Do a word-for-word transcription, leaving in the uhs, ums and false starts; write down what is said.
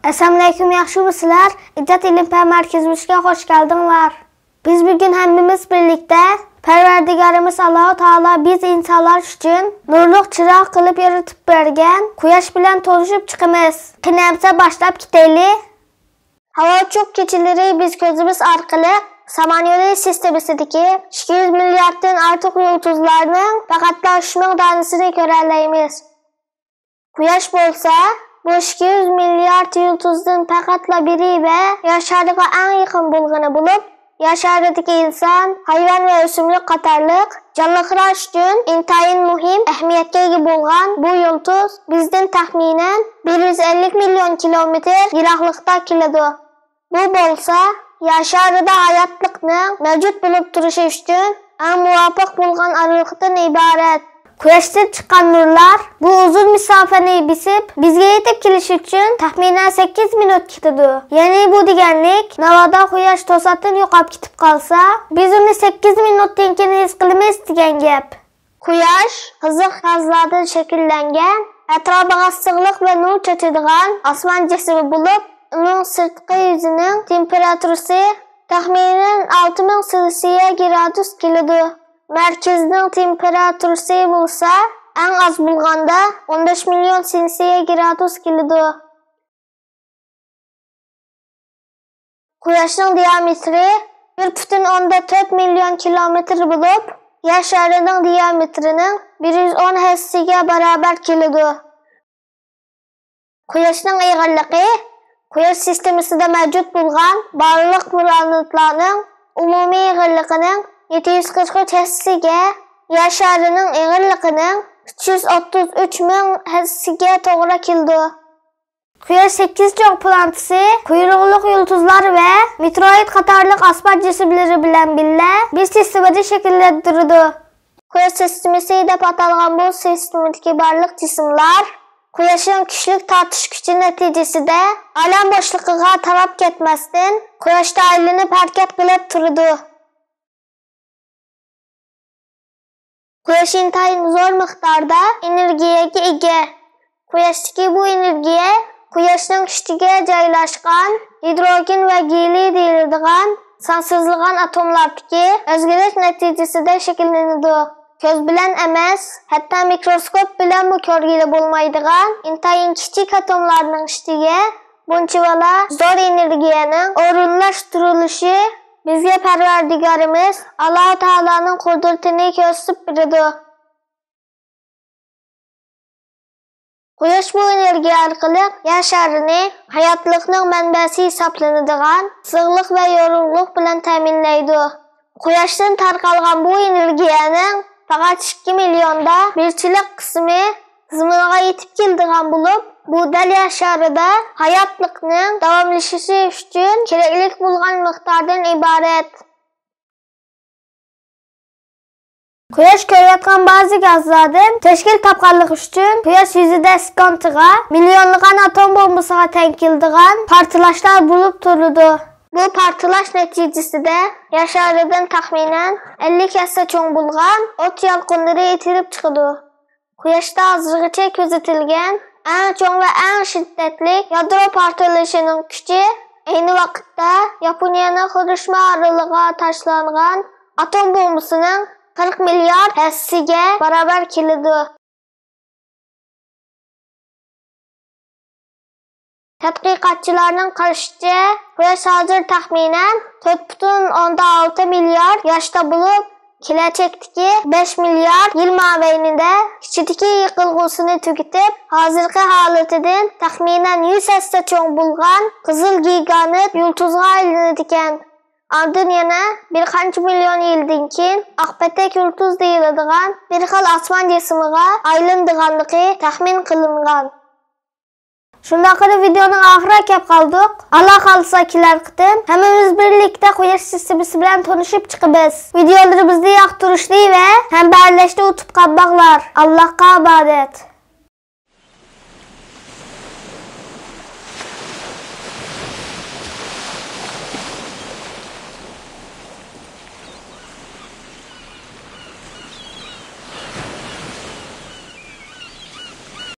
ئەسسالامۇئەلەيكۇم، ياخشىمۇسىلەر؟ ئىجاد ئىلىم پەن مەركىزىمىزگە خوش كەلدىڭلار. بىز بۈگۈن ھەممىمىز بىرلىكتە پەرۋەردىگارىمىز ئاللاھۇ تائالا بىز ئىنسانلار ئۈچۈن نۇرلۇق چىراغ قىلىپ يارىتىپ بەرگەن قۇياش بىلەن تونۇشۇپ چىقىمىز. قېنى ئەمسە باشلاپ كېتەيلى. ھاۋا ئوچۇق كېچىلىرى بىز كۆزىمىز ئارقىلىق سامان يولى سىستېمىسىدىكى ئىككى يۈز مىلياردتىن ئارتۇق يۇلتۇزلارنىڭ پەقەتلا ئۈچ مىڭ دانىسىنى كۆرەلەيمىز. قۇياش بولسا، بۇ ئىككى يۈز مىليارد يۇلتۇزدىن پەقەتلا بىرى ۋە يەر شارىغا ئەڭ يېقىن بولغىنى بولۇپ، يەر شارىدىكى ئىنسان، ھايۋان ۋە ئۆسۈملۈك قاتارلىق جانلىقلار ئۈچۈن ئىنتايىن مۇھىم ئەھمىيەتكە ئىگە بولغان بۇ يۇلتۇز بىزدىن تەخمىنەن بىر يۈز ئەللىك مىليون كىلومېتىر يىراقلىقتا كېلىدۇ. بۇ بولسا يەر شارىدا ھاياتلىقنىڭ مەۋجۇت بولۇپ تۇرۇشى ئۈچۈن ئەڭ مۇۋاپىق بولغان ئارىلىقتىن ئىبارەت. قۇياشتىن چىققان نۇرلار بۇ ئۇزۇن مۇساپىنى بېسىپ، بىزگە يېتىپ كېلىشى ئۈچۈن تەخمىنەن سەككىز مىنۇت كېتىدۇ. يەنى بۇ دېگەنلىك، ناۋادا قۇياش توساتتىن يوقاپ كېتىپ قالسا، بىز ئۇنى سەككىز مىنۇتتىن كېيىن ھېس قىلىمىز دېگەن گەپ. قۇياش قىزىق گازلاردىن شەكىللەنگەن، ئەتراپىغا ئىسسىقلىق ۋە نۇر چاچىدىغان ئاسمان جىسمى بولۇپ، ئۇنىڭ سىرتقى يۈزىنىڭ تېمپېراتۇرىسى تەخمىنەن ئالتە مىڭ سېلسىيە گرادۇس كېلىدۇ. مەركىزىنىڭ تېمپېراتۇرىسى بولسا ئەڭ ئاز بولغاندا ئون بەش مىليون سېلسىيە گرادۇس كېلىدۇ. قۇياشنىڭ دىيامېتىرى بىر پۈتۈن ئوندا تۆت مىليون كىلومېتىر بولۇپ، يەر شارىنىڭ دىيامېتىرىنىڭ بىر يۈز ئون ھەسسىگە باراۋەر كېلىدۇ. قۇياشنىڭ ئېغىرلىقى قۇياش سىستېمىسىدا مەۋجۇت بولغان بارلىق پلانېتلارنىڭ ئومۇمىي ئېغىرلىقىنىڭ يەتتە يۈز قىرىق ئۈچ ھەسسىگە، يەر شارىنىڭ ئېغىرلىقىنىڭ ئۈچ يۈز ئوتتۇز ئۈچ مىڭ ھەسسىگە توغرا كېلىدۇ. قۇياش سەككىز چوڭ پلانېتىسى، قۇيرۇقلۇق يۇلتۇزلار ۋە مېتېئوروىد قاتارلىق ئاسمان جىسىملىرى بىلەن بىللە بىز سىستېمىنى شەكىللەندۈرىدۇ. قۇياش سىستېمىسى دەپ ئاتالغان بۇ سىستېمىدىكى بارلىق جىسىملار قۇياشنىڭ كۈچلۈك تارتىش كۈچى نەتىجىسىدە ئالەم بوشلۇقىغا تاراپ كەتمەستىن، قۇياشتا ئايلىنىپ ھەرىكەت قىلىپ تۇرىدۇ. قۇياش ئىنتايىن زور مىقداردا ئېنېرگىيەگە ئىگە. قۇياشتىكى بۇ ئېنېرگىيە قۇياشنىڭ ئۈستىگە جايلاشقان گىدروگېن ۋە گېلىي دېيىلىدىغان سانسىزلىغان ئاتوملاردىكى ئۆزگىرىش نەتىجىسىدە شەكىللىنىدۇ. كۆز بىلەن ئەمەس، ھەتتا مىكروسكوپ بىلەنمۇ كۆرگىلى بولمايدىغان ئىنتايىن كىچىك ئاتوملارنىڭ ئۈستىگە بۇنچىۋالا زور ئېنېرگىيەنىڭ ئورۇنلاشتۇرۇلۇشى بىزگە پەرۋەردىگارىمىز ئاللاھۇ تائالانىڭ قۇدرىتىنى كۆرسىتىپ بېرىدۇ. قۇياش بۇ ئېنېرگىيە ئارقىلىق يەر شارىنى ھاياتلىقنىڭ مەنبەسى ھېسابلىنىدىغان ئىسسىقلىق ۋە يورۇقلۇق بىلەن تەمىنلەيدۇ. قۇياشتىن تارقالغان بۇ ئېنېرگىيەنىڭ پەقەت ئىككى مىليوندا بىرچىلىك قىسمى زېمىنغا يېتىپ كېلىدىغان بولۇپ، بۇ دەل يەر شارىدا ھاياتلىقنىڭ داۋاملىشىشى ئۈچۈن كېرەكلىك بولغان مىقداردىن ئىبارەت. قۇياش كۆرۈۋاتقان بەزى گازلاردىن تەشكىل تاپقانلىقى ئۈچۈن قۇياش يۈزىدە سېكۇنتىغا مىليونلىغان ئاتوم بومبىسىغا تەڭ كېلىدىغان پارتلاشلار بولۇپ تۇرىدۇ. بۇ پارتلاش نەتىجىسىدە يەر شارىدىن تەخمىنەن ئەللىك ھەسسە چوڭ بولغان ئوت يالقۇنلىرى ئېتىلىپ چىقىدۇ. قۇياشتا ھازىرغىچە كۆزىتىلگەن ئەڭ چوڭ ۋە ئەڭ شىددەتلىك يادرو پارتلىشىنىڭ كۈچى ئەينى ۋاقىتتا ياپونىيەنىڭ خىروشىما ئارىلىغا تاشلانغان ئاتوم بومبىسىنىڭ قىرىق مىليارد ھەسسىگە باراۋەر كېلىدۇ. تەتقىقاتچىلارنىڭ قارىشىچە، قۇياش ھازىر تەخمىنەن تۆت پۈتۈن ئوندىن ئالتە مىليارد ياشتا بولۇپ، كېلەچەكتىكى بەش مىليارد يىل مابەينىدە ئىچىدىكى يىقىلغۇسىنى تۈگىتىپ، ھازىرقى ھالىتىدىن تەخمىنەن يۈز ھەسسە چوڭ بولغان قىزىل گىگانت يۇلتۇزغا ئايلىنىدىكەن. ئاندىن يەنە بىر قانچە مىليون يىلدىن كېيىن ئاق پەتەك يۇلتۇز دېيىلىدىغان بىر خىل ئاسمان جىسمىغا ئايلىنىدىغانلىقى تەخمىن قىلىنغان. شۇنداق قىلىپ، ۋىدېئونىڭ ئاخىرىغا كەپ قالدۇق. ئاللا خالىسا، كېلەر قېتىم ھەممىمىز بىرلىكتە قۇياش سىستېمىسى بىلەن تونۇشۇپ چىقىمىز. ۋىدېئولىرىمىزنى ياقتۇرۇشنى ۋە ھەمبەھىرلەشنى ئۇنتۇپ قالماڭلار. ئاللاغا ئامانەت.